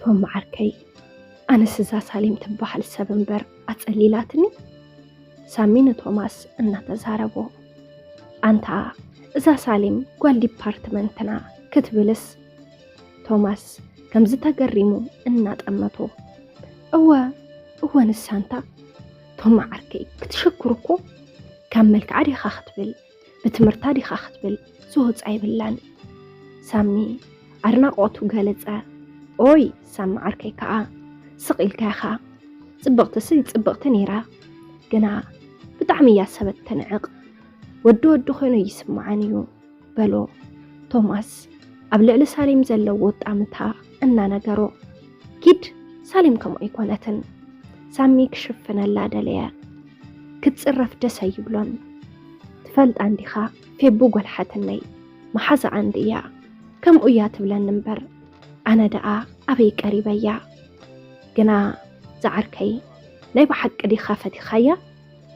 ቶም ዓርከይ፣ ኣነስ እዛ ሳሌም ትበሃል ሰብ እምበር ኣጸሊላትኒ። ሳሚ ንቶማስ እናተዛረቦ፣ ኣንታ እዛ ሳሌም ጓል ዲፓርትመንትና ክትብልስ፣ ቶማስ ከምዚ ተገሪሙ እናጠመቶ፣ እወ፣ እወ ንሳ እንታ። ቶም ዓርከይ ክትሽክር እኮ ካብ መልክዓ ዲኻ ክትብል ብትምህርታ ዲኻ ክትብል ዝወፃ የብላን። ሳሚ ኣድናቖቱ ገለጸ። ኦይ ሳሚ ዓርከይ ከኣ ስቕ ኢልካ ኢኻ። ጽብቕቲ ሲ ጽብቕቲ ነይራ፣ ግና ብጣዕሚ እያ ሰበት ተንዕቕ። ወዲ ወዲ ኮይኑ ይስምዓን እዩ በሎ ቶማስ ኣብ ልዕሊ ሳሌም ዘለዎ ጣምታ እናነገሮ። ኪድ ሳሌም ከምኡ ኣይኮነትን። ሳሚ ክሽፍነላ ደለየ። ክትጽረፍ ደስ ኣይብሎን። ትፈልጣ እንዲኻ ፌቡ ጓል ሓትነይ መሓዛኣ እንድያ ከምኡ እያ ትብለኒ እምበር ኣነ ደኣ ኣበይ ቀሪበያ። ግና ዝዓርከይ ናይ ብሓቂ ዲኻ ፈቲኻያ?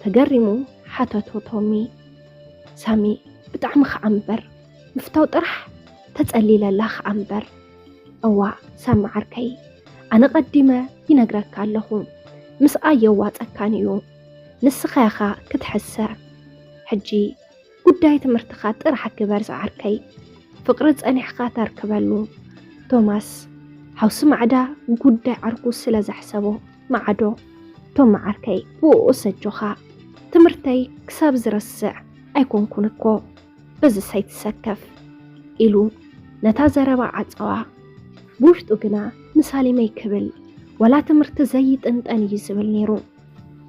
ተገሪሙ ሓተቶ ቶሚ። ሳሚ ብጣዕሚ ኸዓ እምበር ምፍታው ጥራሕ ተጸሊለላ ኸዓ እምበር። እዋ ሳሚ ዓርከይ ኣነ ቀዲመ ይነግረካ ኣለኹ ምስኣ የዋጸካን እዩ። ንስኻ ኢኻ ክትሕሰ። ሕጂ ጉዳይ ትምህርትኻ ጥራሕ ግበር ዝዓርከይ። ፍቕሪ ጸኒሕካ ተርክበሉ። ቶማስ ሓውሲ ማዕዳ ጉዳይ ዓርኩ ስለ ዘሕሰቦ ማዕዶ። ቶም ዓርከይ ብኡ ሰጆኻ ትምህርተይ ክሳብ ዝረስዕ ኣይኮንኩን እኮ። በዚ ሰይትሰከፍ ኢሉ ነታ ዘረባ ዓጸዋ። ብውሽጡ ግና ንሳሌመይ ክብል ዋላ ትምህርቲ ዘይጥንጠን እዩ ዝብል ነይሩ።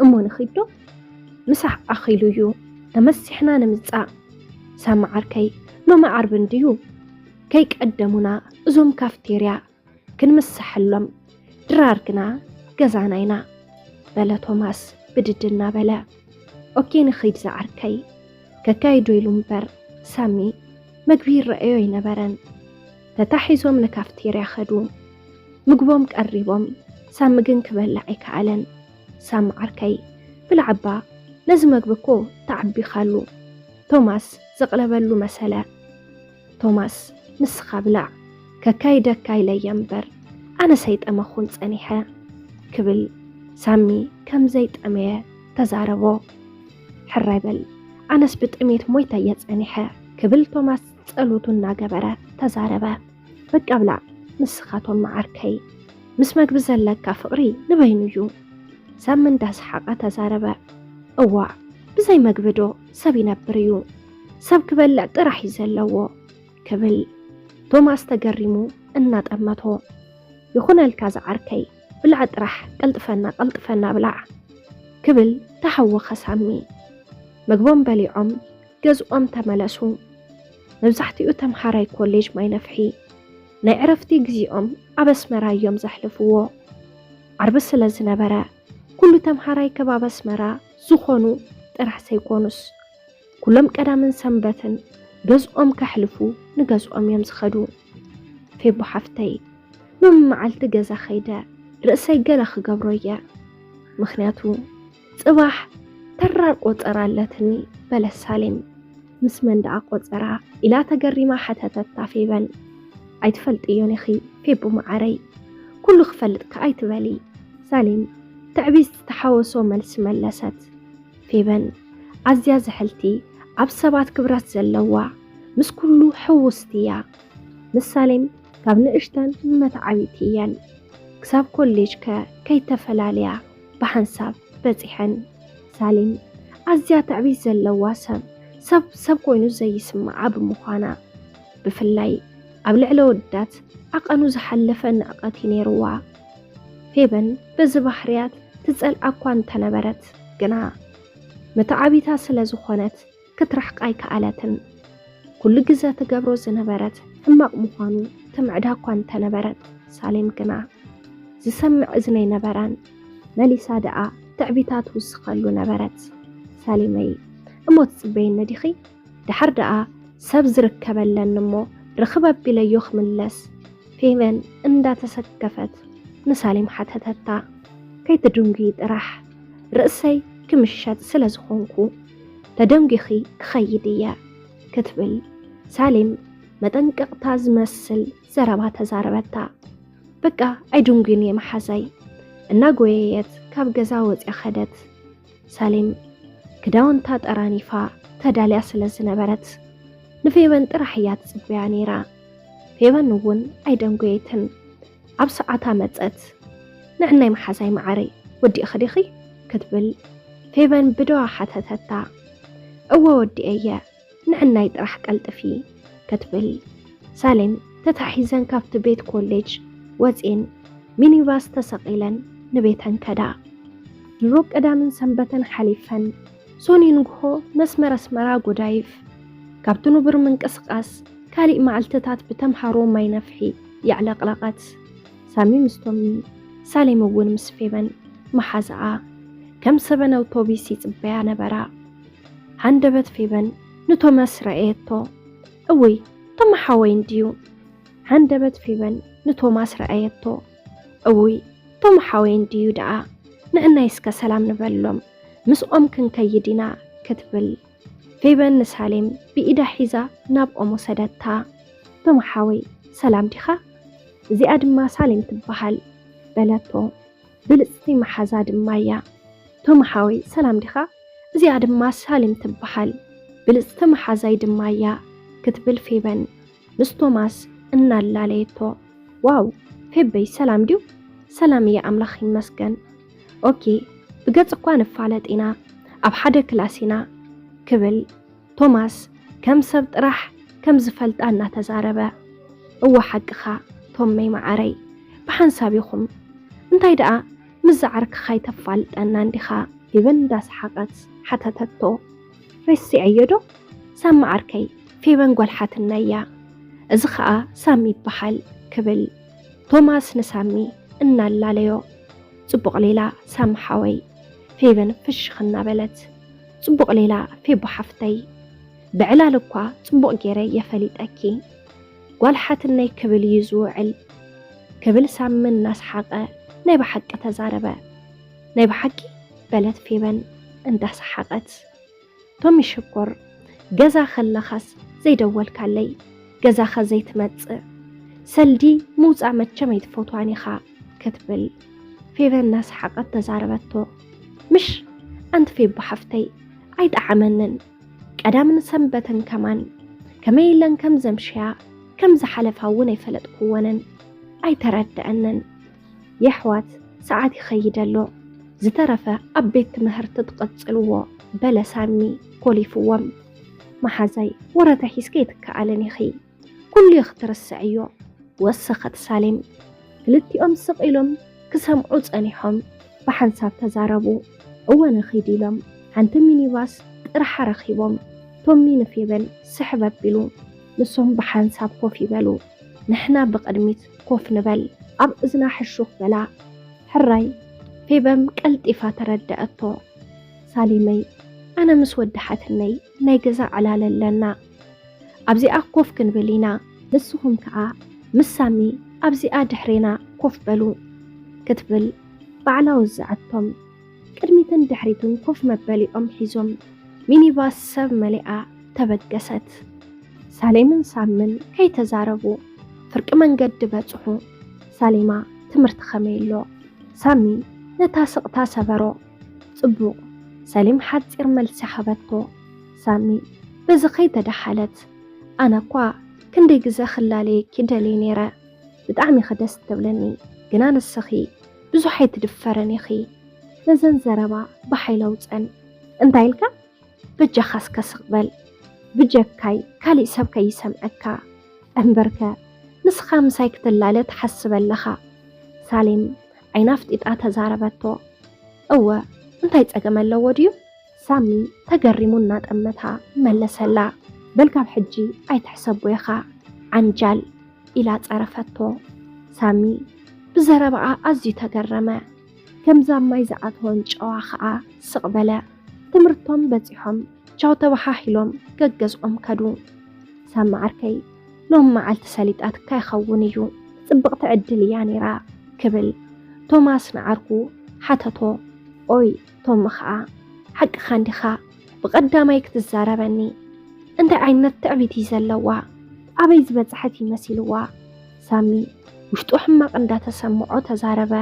እሞ ንኺዶ ምሳሕ ኣኺሉ እዩ ተመሲሕና ንምጻእ። ሳሚ ዓርከይ ሎሚ ዓርቢ እንድዩ ከይቀደሙና እዞም ካፍቴርያ ክንምሰሐሎም ድራር ግና ገዛና ኢና በለ ቶማስ ብድድ እናበለ። ኦኬ ንኺድ ዝዓርከይ ከካይዶ ኢሉ እምበር ሳሚ መግቢ ይረኣዮ ኣይነበረን። ተታሒዞም ንካፍቴርያ ኸዱ። ምግቦም ቀሪቦም ሳሚ ግን ክበልዕ ኣይከኣለን። ሳሚ ዓርከይ ብላዕባ ነዚ መግቢ እኮ ተዓቢኻሉ። ቶማስ ዘቕለበሉ መሰለ። ቶማስ ንስኻ ብላዕ ከካይደካ ኢለየ እምበር ኣነስ ኣይጠመኹን ጸኒሐ ክብል ሳሚ ከም ዘይጠመየ ተዛረቦ። ሕራይ በል ኣነስ ብጥሜት ሞይተ እየ ጸኒሐ ክብል ቶማስ ጸሎቱ እናገበረ ተዛረበ። በቃ ብላዕ ንስኻ ቶም መዓርከይ ምስ መግቢ ዘለካ ፍቕሪ ንበይኑ እዩ። ሳሚ እንዳሰሓቐ ተዛረበ። እዋእ ብዘይ መግቢ ዶ ሰብ ይነብር እዩ? ሰብ ክበልዕ ጥራሕ እዩ ዘለዎ ክብል ቶማስ ተገሪሙ እናጠመቶ። ይኹነልካ ዝዓርከይ ብላዕ ጥራሕ ቀልጥፈና ቀልጥፈና ብላዕ ክብል ተሓወኸ ሳሚ። መግቦም በሊዖም ገዝኦም ተመለሱ። መብዛሕትኡ ተምሃራይ ኮሌጅ ማይ ነፍሒ ናይ ዕረፍቲ ግዜኦም ኣብ ኣስመራ እዮም ዘሕልፍዎ። ዓርቢ ስለ ዝነበረ ኩሉ ተምሃራይ ከባቢ ኣስመራ ዝኾኑ ጥራሕ ዘይኮኑስ ኩሎም ቀዳምን ሰንበትን ገዝኦም ከሕልፉ ንገዝኦም እዮም ዝኸዱ። ፌቦ ሓፍተይ ሎሚ መዓልቲ ገዛ ኸይደ ርእሰይ ገለ ክገብሮ እየ። ምኽንያቱ ጽባሕ ተራር ቆጸራ ኣለትኒ በለት ሳሌም። ምስ መን ደኣ ቆጸራ ኢላ ተገሪማ ሓተተታ ፌበን። ኣይትፈልጥዮን ኢኺ ፌቡ መዓረይ፣ ኩሉ ክፈልጥ ከኣ ኣይትበሊ። ሳሌም ትዕቢት ዝተሓወሶ መልሲ መለሰት። ፌበን ኣዝያ ዝሕልቲ ኣብ ሰባት ክብረት ዘለዋ ምስ ኩሉ ሕውስቲ እያ። ምስ ሳሌም ካብ ንእሽተን መተዓቢቲ እየን። ክሳብ ኮሌጅ ከ ከይተፈላለያ ብሓንሳብ በጺሐን። ሳሌም ኣዝያ ትዕቢት ዘለዋ ሰብ ሰብ ሰብ ኮይኑ ዘይስምዓ ብምዃና ብፍላይ ኣብ ልዕሊ ኣወዳት ዓቐኑ ዝሓለፈ ንዕቐት እዩ ነይርዋ። ፌበን በዚ ባህርያት ትጸልኣ እኳ እንተነበረት ግና መተዓቢታ ስለ ዝኾነት ክትርሕቃ ኣይከኣለትን። ኩሉ ግዘ ትገብሮ ዝነበረት ሕማቕ ምዃኑ ትምዕዳ እኳ እንተነበረት ሳሌም ግና ዝሰምዕ እዝኒ ኣይነበራን። መሊሳ ደኣ ትዕቢታ ትውስኸሉ ነበረት። ሳሌመይ እሞ ትጽበየኒ ዲኺ? ደሓር ደኣ ሰብ ዝርከበለኒ እሞ ርኽብ ኣቢለዮ ክምለስ ፌቨን እንዳተሰከፈት ንሳሌም ሓተተታ። ከይትድንጉዪ ጥራሕ፣ ርእሰይ ክምሸጥ ስለ ዝኾንኩ ተደንጒኺ ክኸይድ እየ ክትብል ሳሌም መጠንቀቕታ ዝመስል ዘረባ ተዛረበታ። በቃ ኣይድንጉን እየ መሓዛይ። እናጎየየት ካብ ገዛ ወፂኣ ኸደት። ሳሌም ክዳውንታ ጠራኒፋ ተዳልያ ስለ ዝነበረት ንፌበን ጥራሕ እያ ትፅበያ ነይራ። ፌበን እውን ኣይደንጎየትን። ኣብ ሰዓታ መፀት። ንዕናይ መሓዛይ መዓረይ፣ ወዲእኺ ዲኺ? ክትብል ፌበን ብደዋ ሓተተታ። እወ ወዲኤ እየ፣ ንዕናይ ጥራሕ ቀልጥፊ፣ ክትብል ሳሌም ተታሒዘን ካብቲ ቤት ኮሌጅ ወፅኤን ሚኒባስ ተሰቒለን ንቤተን ከዳ። ድሮ ቀዳምን ሰንበተን ሓሊፈን ሶኒ ንግሆ መስመር ኣስመራ ጎዳይፍ ካብቲ ንቡር ምንቅስቓስ ካሊእ መዓልትታት ብተምሃሮ ማይ ነፍሒ የዕለቕለቐት። ሳሚ ምስ ቶሚ፣ ሳሌም እውን ምስ ፌበን መሓዛኣ ከም ሰበን ኣውቶቢስ ይጽበያ ነበራ። ሃንደበት ፌበን ንቶማስ ረኣየቶ። እውይ፣ ቶማ ሓወይ እንድዩ። ሃንደበት ፌበን ንቶማስ ረኣየቶ። እውይ፣ ቶም ሓወይ እንድዩ ደኣ፣ ንዕናይ እስከ ሰላም ንበሎም፣ ምስኦም ክንከይድ ኢና ክትብል ፌበን ንሳሌም ብኢዳ ሒዛ ናብ ኦም ወሰደታ። ቶም ሓወይ ሰላም ዲኻ? እዚኣ ድማ ሳሌም ትበሃል በለቶ። ብልጽቲ መሓዛ ድማ እያ። ቶም ሓወይ ሰላም ዲኻ? እዚኣ ድማ ሳሌም ትበሃል ብልጽቲ መሓዛይ ድማ እያ ክትብል ፌበን ምስ ቶማስ እናላለየቶ። ዋው ፌበይ ሰላም ድዩ? ሰላም እየ ኣምላኽ ይመስገን። ኦኬ ብገጽ እኳ ንፋለጥ ኢና፣ ኣብ ሓደ ክላስ ኢና ክብል ቶማስ ከም ሰብ ጥራሕ ከም ዝፈልጣ እናተዛረበ። እወ ሓቅኻ ቶመይ መዓረይ፣ ብሓንሳብ ኢኹም። እንታይ ደኣ ምስ ዝዓርክኻ ኣይተፋልጠናን ዲኻ? ፌበን እንዳሰሓቐት ሓተተቶ። ረሲዐዮ ዶ? ሳሚ ዓርከይ፣ ፌበን ጓል ሓትነይ እያ። እዚ ኸኣ ሳሚ ይበሃል ክብል ቶማስ ንሳሚ እናላለዮ። ጽቡቕ ሌላ ሳሚ ሓወይ፣ ፌበን ፍሽኽ እናበለት። ጽቡቕ ሌላ ፌቦ ሓፍተይ፣ ብዕላል እኳ ጽቡቕ ገይረ እየ ፈሊጠኪ። ጓል ሓትነይ ክብል እዩ ዝውዕል ክብል ሳሚ እናሰሓቐ ናይ ብሓቂ ተዛረበ። ናይ ብሓቂ በለት ፌበን እንዳሰሓቐት። ቶሚ ሽኮር፣ ገዛ ከለኻስ ዘይደወልካለይ? ገዛኸ ዘይትመጽእ? ሰልዲ ምውጻእ መቸም ኣይትፈትዋን ኢኻ ክትብል ፌበን እናሰሓቐት ተዛረበቶ። ምሽ ኣንቲ ፌቦ ሓፍተይ ኣይጠዓመንን። ቀዳምን ሰንበትን ከማን ከመይ ኢለን ከም ዘምሸያ ከም ዝሓለፋ እውን ኣይፈለጥኩወንን። ኣይተረድአንን። የሕዋት ሰዓት ይኸይድ ኣሎ፣ ዝተረፈ ኣብ ቤት ትምህርቲ ትቕጽልዎ በለ ሳሚ ኮሊፍዎም። መሓዛይ ወረተ ሒዝኪ ኣይትከኣልን ኢኺ፣ ኩሉ ኢኺ ትርስዕዮ። ወሰኸት ሳሌም። ክልቲኦም ስቕ ኢሎም ክሰምዑ ጸኒሖም ብሓንሳብ ተዛረቡ። እወ ንኺድ ኢሎም ሓንቲ ሚኒባስ ጥርሓ ረኺቦም ቶሚ ንፌበን ስሕብ ኣቢሉ ንሶም ብሓንሳብ ኮፍ ይበሉ። ንሕና ብቕድሚት ኮፍ ንበል ኣብ እዝና ሕሹኽ በላ። ሕራይ ፌበም ቀልጢፋ ተረደአቶ። ሳሌመይ ኣነ ምስ ወዲ ሓትነይ ናይ ገዛ ዕላል ኣለና ኣብዚኣ ኮፍ ክንብል ኢና፣ ንስኹም ከኣ ምስ ሳሚ ኣብዚኣ ድሕሬና ኮፍ በሉ ክትብል ባዕላ ወዝዓቶም። ቅድሚትን ድሕሪትን ኮፍ መበሊኦም ሒዞም ሚኒባስ ሰብ መሊኣ ተበገሰት። ሳሌምን ሳምን ከይተዛረቡ ፍርቂ መንገዲ በጽሑ። ሳሌማ ትምህርቲ ከመይ ኣሎ? ሳሚ ነታ ስቕታ ሰበሮ። ጽቡቕ። ሳሌም ሓጺር መልሲ ሃበቶ። ሳሚ በዚ ከይተደሓለት ኣነ እኳ ክንደይ ግዘ ክላለየኪ ደልየ ነይረ። ብጣዕሚ ኢኺ ደስ ትብልኒ፣ ግና ንስኺ ብዙሕ ኣይትድፈርን ኢኺ። ነዘን ዘረባ ብሓይሊ ኣውፀን። እንታይ ኢልካ? በጃኻ እስከ ስቕ በል። ብጀካይ ካሊእ ሰብ ከይሰምዐካ። እምበርከ ንስኻ ምሳይ ክትላለ ትሓስብ ኣለኻ። ሳሌም ዓይና ኣፍጢጣ ተዛረበቶ። እወ እንታይ ጸገም ኣለዎ ድዩ? ሳሚ ተገሪሙ እናጠመታ መለሰላ። በል ካብ ሕጂ ኣይትሕሰቦ ኢኻ ዓንጃል ኢላ ጸረፈቶ። ሳሚ ብዘረባኣ ኣዝዩ ተገረመ። ከምዛ ማይ ዝኣተወን ጨዋ ኸኣ ስቕ በለ። ትምህርቶም በጺሖም ቻው ተባሃሂሎም ገገዝኦም ከዱ። ሳሚ ዓርከይ ሎም መዓልቲ ሰሊጣትካ ይኸውን እዩ፣ ጽብቕቲ ዕድል እያ ነይራ ክብል ቶማስ ንዓርኩ ሓተቶ። ኦይ ቶም ኸኣ ሓቅኻ እንዲኻ ብቐዳማይ ክትዛረበኒ እንታይ ዓይነት ትዕቢት እዩ ዘለዋ? ኣበይ ዝበጽሐት ይመሲልዋ? ሳሚ ውሽጡ ሕማቕ እንዳተሰምዖ ተዛረበ።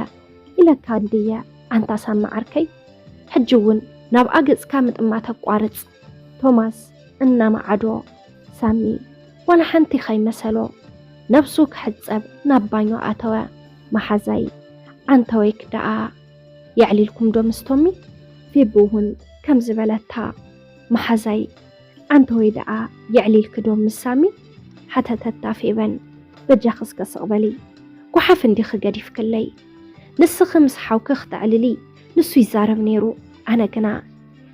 ኢለካ እንድየ ኣንታ ሳሚ ዓርከይ፣ ሕጂ እውን ናብኣ ገጽካ ምጥማት ኣቋርጽ። ቶማስ እናመዓዶ፣ ሳሚ ዋላ ሓንቲ ከይመሰሎ ነብሱ ክሕጸብ ናብ ባኞ ኣተወ። መሓዛይ ኣንተ ወይክ ደኣ የዕሊልኩም ዶ ምስ ቶሚ? ፌቢ እውን ከምዚ በለታ። መሓዛይ ኣንተ ወይ ደኣ የዕሊልኪ ዶ ምስ ሳሚ? ሓተተታ ፌበን። በጃኺ እስከ ስቕ በሊ፣ ጓሓፍ እንዲኺ ገዲፍክለይ። ንስኺ ምስ ሓውኪ ክተዕልሊ ንሱ ይዛረብ ነይሩ፣ ኣነ ግና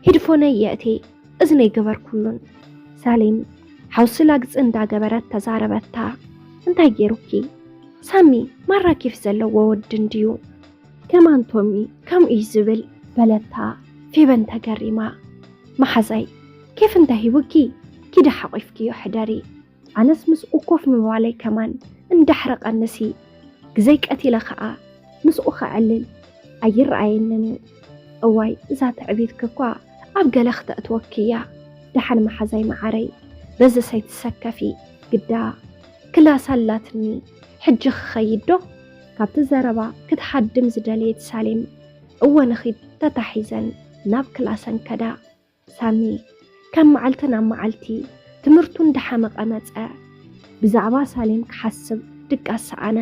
ሄድፎነይ የእቴ እዝነይ ገበርኩሉን። ሳሌም ሓውሲ ላግጺ እንዳገበረት ተዛረበታ። እንታይ ገይሩኪ? ሳሚ ማራ ኬፍ ዘለዎ ወዲ እንድዩ። ከማን ቶሚ ከምኡ እዩ ዝብል በለታ ፌበን ተገሪማ። መሓዛይ ኬፍ እንታይ ሂቡኪ? ኪዲ ሓቂፍክዮ ሕደሪ። ኣነስ ምስኡ ኮፍ ምባለይ ከማን እንዳሕረቐንሲ፣ ግዘይ ቀቲለ ኸኣ ምስኡ ከዕልል ኣይረኣየንን እዩ። እዋይ እዛ ትዕቢትኪ እኳ ኣብ ገለ ክተእትወኪ እያ። ደሓን መሓዛይ መዓረይ በዚ ሰይትሰከፊ ግዳ ክላስ ኣላትኒ፣ ሕጂ ክኸይድ ዶ? ካብቲ ዘረባ ክትሃድም ዝደለየት ሳሌም እወ ንኺድ ተታሒዘን ናብ ክላሰን ከዳ። ሳሚ ካብ መዓልቲ ናብ መዓልቲ ትምህርቱ እንዳሓመቐ መጸ። ብዛዕባ ሳሌም ክሓስብ ድቃስ ሰኣነ።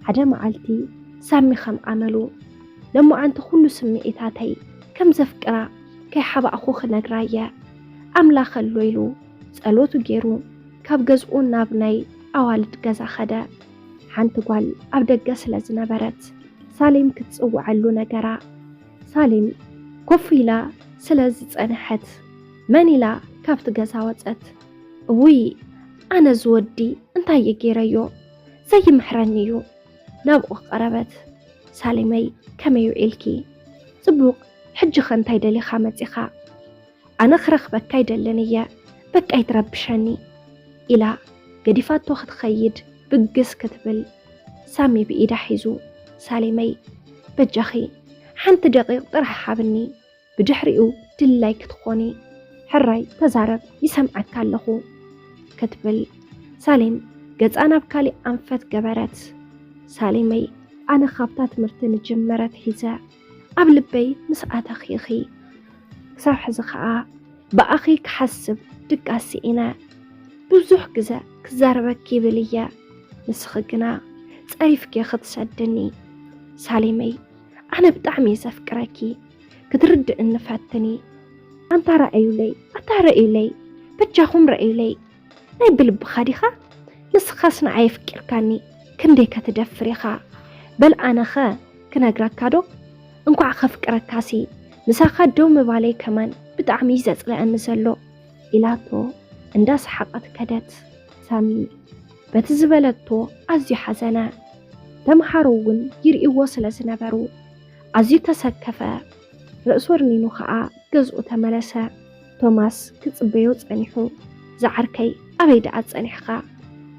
ሓደ መዓልቲ ሳሚ ከም ኣመሉ፣ ለማዓንቲ ኩሉ ስምዒታተይ ከም ዘፍቅራ ከይሓባእኹ ክነግራ እየ። ኣምላኽ ኣሎ ኢሉ ጸሎቱ ገይሩ ካብ ገዝኡ ናብ ናይ ኣዋልድ ገዛ ኸደ። ሓንቲ ጓል ኣብ ደገ ስለ ዝነበረት ሳሌም ክትጽውዐሉ ነገራ። ሳሌም ኮፍ ኢላ ስለ ዝጸንሐት መን ኢላ ካብቲ ገዛ ወጸት። እውይ ኣነ ዝወዲ እንታይ እየ ገይረዮ? ዘይምሕረኒ እዩ። ናብኡ ቀረበት። ሳሌመይ ከመይ ውዒልኪ? ጽቡቕ። ሕጂ ኸ እንታይ ደሊኻ መጺኻ? ኣነ ክረኽበካ ኣይደልን እየ፣ በቃ ኣይትረብሸኒ ኢላ ገዲፋቶ ክትኸይድ ብግስ ክትብል ሳሚ ብኢዳ ሒዙ ሳሌመይ በጃኺ ሓንቲ ደቂቕ ጥራሕ ሓብኒ፣ ብድሕሪኡ ድላይ ክትኾኒ። ሕራይ ተዛረብ ይሰምዓካ ኣለኹ ክትብል ሳሌም ገጻ ናብ ካሊእ ኣንፈት ገበረት። ሳሌመይ ኣነ ካብታ ትምህርቲ ንጅመረት ሒዘ ኣብ ልበይ ምስ ኣተኺ ኢኺ። ክሳብ ሕዚ ኸኣ ብኣኺ ክሓስብ ድቃስ ስኢነ። ብዙሕ ግዘ ክዛረበኪ ይብል እየ፣ ንስኺ ግና ጸሪፍኪ ክትሰድኒ። ሳሌመይ ኣነ ብጣዕሚ እየ ዘፍቅረኪ፣ ክትርድእኒ ፈትኒ። ኣንታ ረኣዩለይ ኣታ ረእዩለይ በጃኹም ረእዩለይ። ናይ ብልብኻ ዲኻ? ንስኻስ ንዓይ ኣፍቂርካኒ ክንደይ ከትደፍር ኢኻ? በል ኣነኸ ክነግረካ ዶ? እንኳዕ ከፍቅረካሲ ምሳኻ ደው ምባለይ ከማን ብጣዕሚ እዩ ዘጽልኣኒ ዘሎ ኢላቶ እንዳሰሓቐት ከደት። ሳሚ በቲ ዝበለቶ ኣዝዩ ሓዘነ። ተምሃሮ እውን ይርእይዎ ስለ ዝነበሩ ኣዝዩ ተሰከፈ። ርእሱ ኣርኒኑ ኸኣ ገዝኡ ተመለሰ። ቶማስ ክጽበዮ ጸኒሑ። ዝዓርከይ ኣበይ ደኣ ጸኒሕኻ?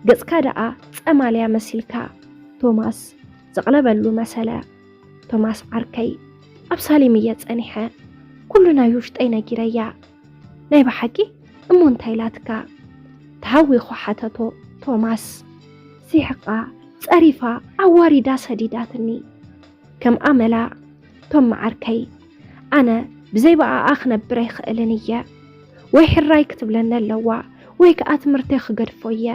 ገጽካ ደኣ ጸማልያ መሲልካ። ቶማስ ዘቕለበሉ መሰለ። ቶማስ ዓርከይ ኣብ ሳሌም እየ ጸኒሐ። ኩሉ ናይ ውሽጠይ ነጊረያ። ናይ ብሓቂ እሞ እንታይ ኢላትካ? ተሃዊኹ ሓተቶ ቶማስ። ሲሕቓ ጸሪፋ ኣዋሪዳ ሰዲዳትኒ። ከም ኣመላ ቶም መዓርከይ ኣነ ብዘይ ብኣኣ ክነብር ኣይኽእልን እየ። ወይ ሕራይ ክትብለኒ ኣለዋ ወይ ከኣ ትምህርተይ ክገድፎ እየ።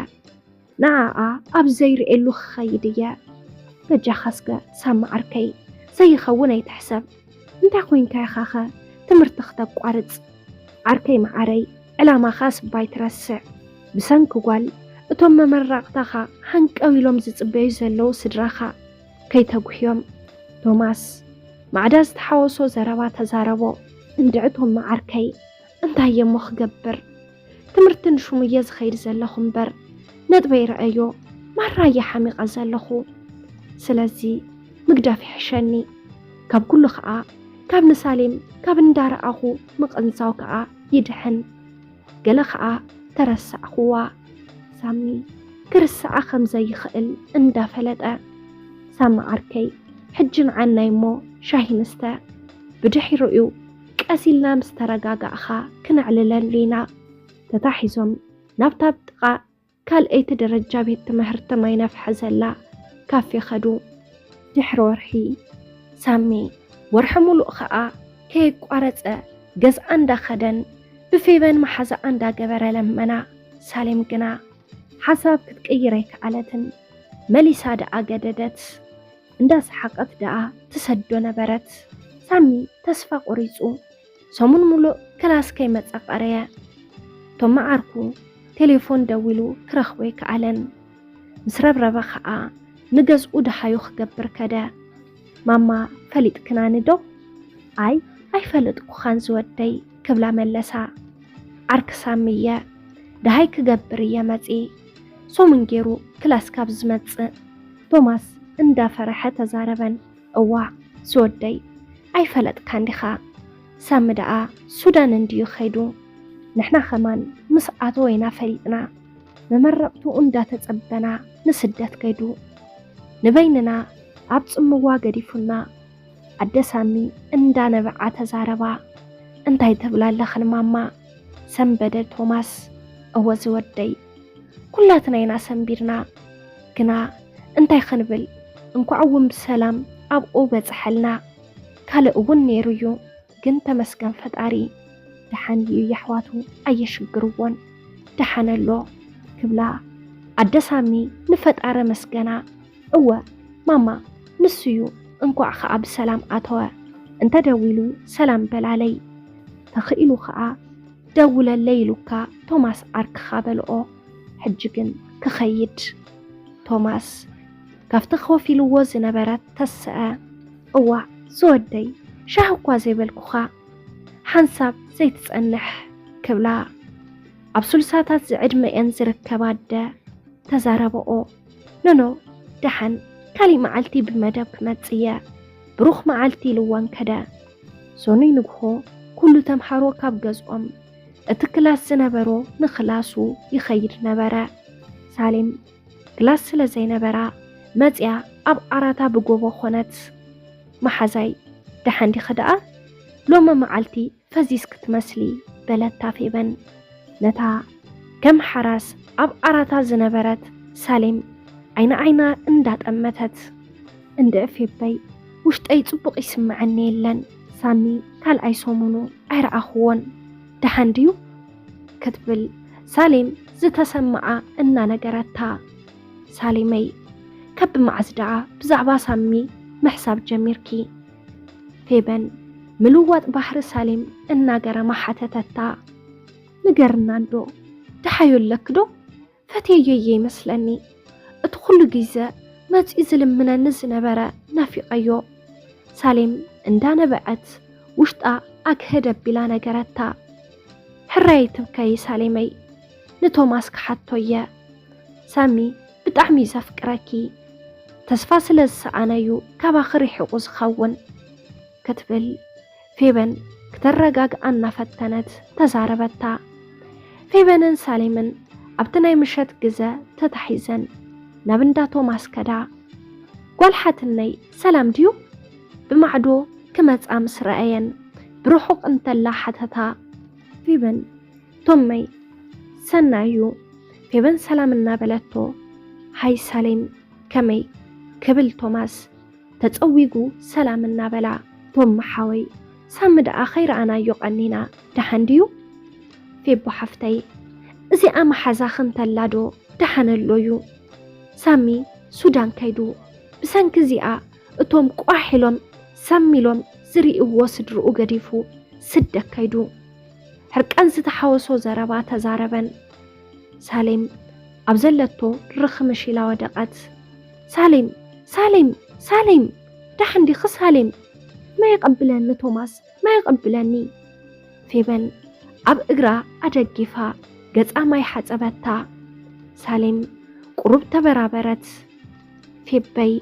ንዓኣ ኣብ ዘይርእየሉ ክኸይድ እየ። በጃኻ እስከ ሳሚ ዓርከይ ዘይኸውን ኣይትሕሰብ። እንታይ ኮይንካ ኢኻኸ ትምህርቲ ክተቋርጽ? ዓርከይ መዓረይ ዕላማኻስ እባ ኣይትረስዕ። ብሰንኪ ጓል እቶም መመረቕታኻ ሃንቀው ኢሎም ዝጽበዩ ዘለዉ ስድራኻ ከይተጉህዮም። ቶማስ ማዕዳ ዝተሓወሶ ዘረባ ተዛረቦ። እንድዒ ቶም መዓርከይ እንታይ እየ እሞ ክገብር? ትምህርቲ ንሹም እየ ዝኸይድ ዘለኹ እምበር ነጥበይ ረኣዮ ማራ እየ ሓሚቐ ዘለኹ። ስለዚ ምግዳፍ ይሕሸኒ። ካብ ኩሉ ኸኣ ካብ ንሳሌም ካብ እንዳረኣኹ ምቕንዛው ከኣ ይድሕን። ገለ ኸኣ ተረሳዕኽዋ። ሳሚ ክርስዓ ከም ዘይኽእል እንዳፈለጠ። ሳሚ ዓርከይ ሕጂ ንዓናይ እሞ ሻሂ ንስተ። ብድሒሩ'ዩ ቀስ ኢልና ምስ ተረጋጋእኻ ክነዕልለሉ ኢና። ተታሒዞም ናብታ ኣብ ጥቓ ካልኣይቲ ደረጃ ቤት ትምህርቲ ማይነፍሐ ዘላ ካፌ ኸዱ። ድሕሪ ወርሒ ሳሚ ወርሒ ሙሉእ ኸኣ ከየቋረጸ ገዝኣ እንዳኸደን ብፌበን መሓዛኣ እንዳገበረ ለመና። ሳሌም ግና ሓሳብ ክትቅይር ኣይከኣለትን። መሊሳ ደኣ ገደደት። እንዳሰሓቐት ደኣ ትሰዶ ነበረት። ሳሚ ተስፋ ቆሪጹ ሰሙን ሙሉእ ክላስ ከይመጸ ቀረየ። ቶም መዓርኩ ቴሌፎን ደዊሉ ክረኽቦ ኣይከኣለን። ምስ ረብረበ ኸኣ ንገዝኡ ደሃዩ ክገብር ከደ። ማማ ፈሊጥክናኒ ዶ? ኣይ ኣይፈለጥኩኻን ዝወደይ ክብላ መለሳ። ዓርኪ ሳሚ እየ፣ ደሃይ ክገብር እየ መጺ። ሰሙን ገይሩ ክላስ ካብ ዝመጽእ። ቶማስ እንዳፈረሐ ተዛረበን። እዋ ዝወደይ ኣይፈለጥካን ዲኻ? ሳሚ ደኣ ሱዳን እንድዩ ኸይዱ። ንሕና ኸማን ምስ ኣተወ ኢና ፈሊጥና። መመረቕትኡ እንዳተጸበና ንስደት ከይዱ። ንበይንና ኣብ ጽምዋ ገዲፉና። ኣደ ሳሚ እንዳነበዓ ተዛረባ። እንታይ ትብላ ኣለኽን ማማ? ሰንበደ ቶማስ። እወ ዝወደይ ኩላትና ኢና ሰንቢድና። ግና እንታይ ክንብል? እንኳዕ እውን ብሰላም ኣብኡ በጽሐልና። ካልእ እውን ነይሩ እዩ፣ ግን ተመስገን ፈጣሪ። ደሓን እዩ የሕዋቱ፣ ኣየሽግርዎን። ደሓን ኣሎ ክብላ ኣደ ሳሚ ንፈጣሪ መስገና። እወ ማማ፣ ንሱ እዩ፣ እንኳዕ ኸኣ ብሰላም ኣተወ። እንተ ደዊሉ ሰላም በላለይ፣ ተኽኢሉ ኸኣ ደውለለይ ኢሉካ ቶማስ ዓርክኻ በልኦ። ሕጂ ግን ክኸይድ። ቶማስ ካብቲ ኮፍ ኢልዎ ዝነበረ ተሰአ። እዋእ ዝወደይ፣ ሻሂ እኳ ዘይበልኩኻ፣ ሓንሳብ ዘይትጸንሕ ክብላ ኣብ ስልሳታት ዝዕድመኤን ዝርከባ ኣደ ተዛረበኦ። ኖኖ፣ ደሓን ካሊእ መዓልቲ ብመደብ ክመጽእ እየ። ብሩኽ መዓልቲ ኢልወን ከደ። ሰኑይ ንግሆ ኩሉ ተምሃሮ ካብ ገዝኦም፣ እቲ ክላስ ዝነበሮ ንክላሱ ይኸይድ ነበረ። ሳሌም ክላስ ስለ ዘይነበራ መጽያ ኣብ ዓራታ ብጎቦ ኾነት። መሓዛይ፣ ደሓን ዲኺ ደኣ? ሎሚ መዓልቲ ፈዚዝኪ ትመስሊ በለታ ፌበን ነታ ከም ሓራስ ኣብ ዓራታ ዝነበረት ሳሌም ዓይኒ ዓይና እንዳጠመተት። እንድዒ ፌበይ፣ ውሽጠይ ጽቡቕ ይስምዓኒ የለን። ሳሚ ካልኣይ ሰሙኑ ኣይረኣኽዎን። ደሓን ድዩ? ክትብል ሳሌም ዝተሰምዓ እናነገረታ። ሳሌመይ፣ ካብ መዓዝ ደኣ ብዛዕባ ሳሚ ምሕሳብ ጀሚርኪ? ፌበን ምልዋጥ ባህሪ ሳሌም እናገረማ ሓተተታ። ንገርና እንዶ፣ ደሃዩ ኣለኪ ዶ? ፈትየዮ እየ ይመስለኒ። እቲ ኩሉ ግዜ መጺኡ ዝልምነኒ ዝነበረ ናፊቐዮ። ሳሌም እንዳነበዐት ውሽጣ ኣግህድ ኣቢላ ነገረታ። ሕራይ ኣይትብከዪ ሳሌመይ፣ ንቶማስ ክሓቶ እየ። ሳሚ ብጣዕሚ እዩ ዘፍቅረኪ። ተስፋ ስለ ዝሰኣነ እዩ ካባኺ ርሒቑ ዝኸውን። ክትብል ፌበን ክተረጋግኣ እናፈተነት ተዛረበታ። ፌበንን ሳሌምን ኣብቲ ናይ ምሸት ግዘ ተታሒዘን ናብ እንዳ ቶማስ ከዳ። ጓል ሓትነይ ሰላም ድዩ? ብማዕዶ ክመጻ ምስ ረኣየን ብርሑቕ እንተላ ሓተታ። ፌበን ቶመይ ሰናይ እዩ። ፌበን ሰላም እናበለቶ ሃይ ሳሌም ከመይ ክብል ቶማስ ተጸዊጉ ሰላም እናበላ፣ ቶም ሓወይ፣ ሳሚ ደኣ ከይረኣናዮ ቀኒና፣ ደሓን ድዩ? ፌቦ ሓፍተይ፣ እዚኣ መሓዛኺ እንተላ ዶ ደሓን ኣሎ እዩ? ሳሚ ሱዳን ከይዱ፣ ብሰንኪ እዚኣ እቶም ቋሕ ኢሎም ሰም ኢሎም ዝርእይዎ ስድርኡ ገዲፉ ስደት ከይዱ። ሕርቃን ዝተሓወሶ ዘረባ ተዛረበን። ሳሌም ኣብ ዘለቶ ርኽምሽ ኢላ ወደቐት። ሳሌም! ሳሌም! ሳሌም! ደሓን ዲኺ ሳሌም? ማይ የቐብለኒ ቶማስ፣ ማይ የቐብለኒ። ፌበን ኣብ እግራ ኣደጊፋ ገጻ ማይ ሓጸበታ። ሳሌም ቁሩብ ተበራበረት። ፌበይ፣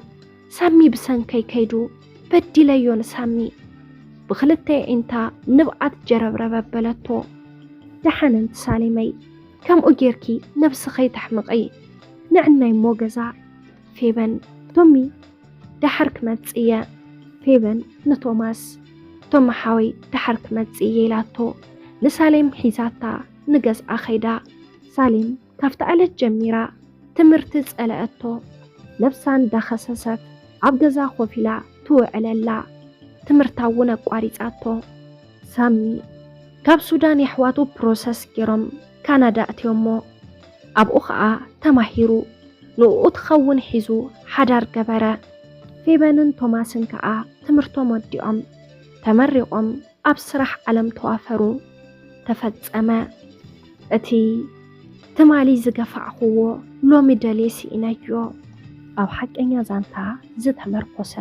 ሳሚ ብሰንከይ ከይዱ፣ በዲለዮ ንሳሚ። ብኽልተ ኣዒንታ ንብዓት ጀረብረብ ኣበለቶ። ደሓን ኣንቲ ሳሌመይ፣ ከምኡ ጌርኪ ነብስኺ ኣይተሕምቒ። ንዕናይ እሞ ገዛ። ፌበን፣ ቶሚ፣ ደሓር ክመጽእ እየ። ፌበን ንቶማስ፣ ቶሚ ሓወይ፣ ደሓር ክመጽእ እየ ኢላቶ ንሳሌም ሒዛታ ንገዝኣ ከይዳ። ሳሌም ካብቲ ዕለት ጀሚራ ትምህርቲ ጸለአቶ። ነብሳ እንዳኸሰሰት ኣብ ገዛ ኮፍ ኢላ ትውዕለላ። ትምህርታ እውን ኣቋሪጻቶ። ሳሚ ካብ ሱዳን የሕዋቱ ፕሮሰስ ገይሮም ካናዳ እትዮሞ። ኣብኡ ኸኣ ተማሂሩ ንኡ ትኸውን ሒዙ ሓዳር ገበረ። ፌበንን ቶማስን ከኣ ትምህርቶም ወዲኦም ተመሪቖም ኣብ ስራሕ ዓለም ተዋፈሩ። ተፈጸመ። እቲ ትማሊ ዝገፋዕኽዎ ሎሚ ደልየ ስኢነዮ። ኣብ ሓቀኛ ዛንታ ዝተመርኮሰ።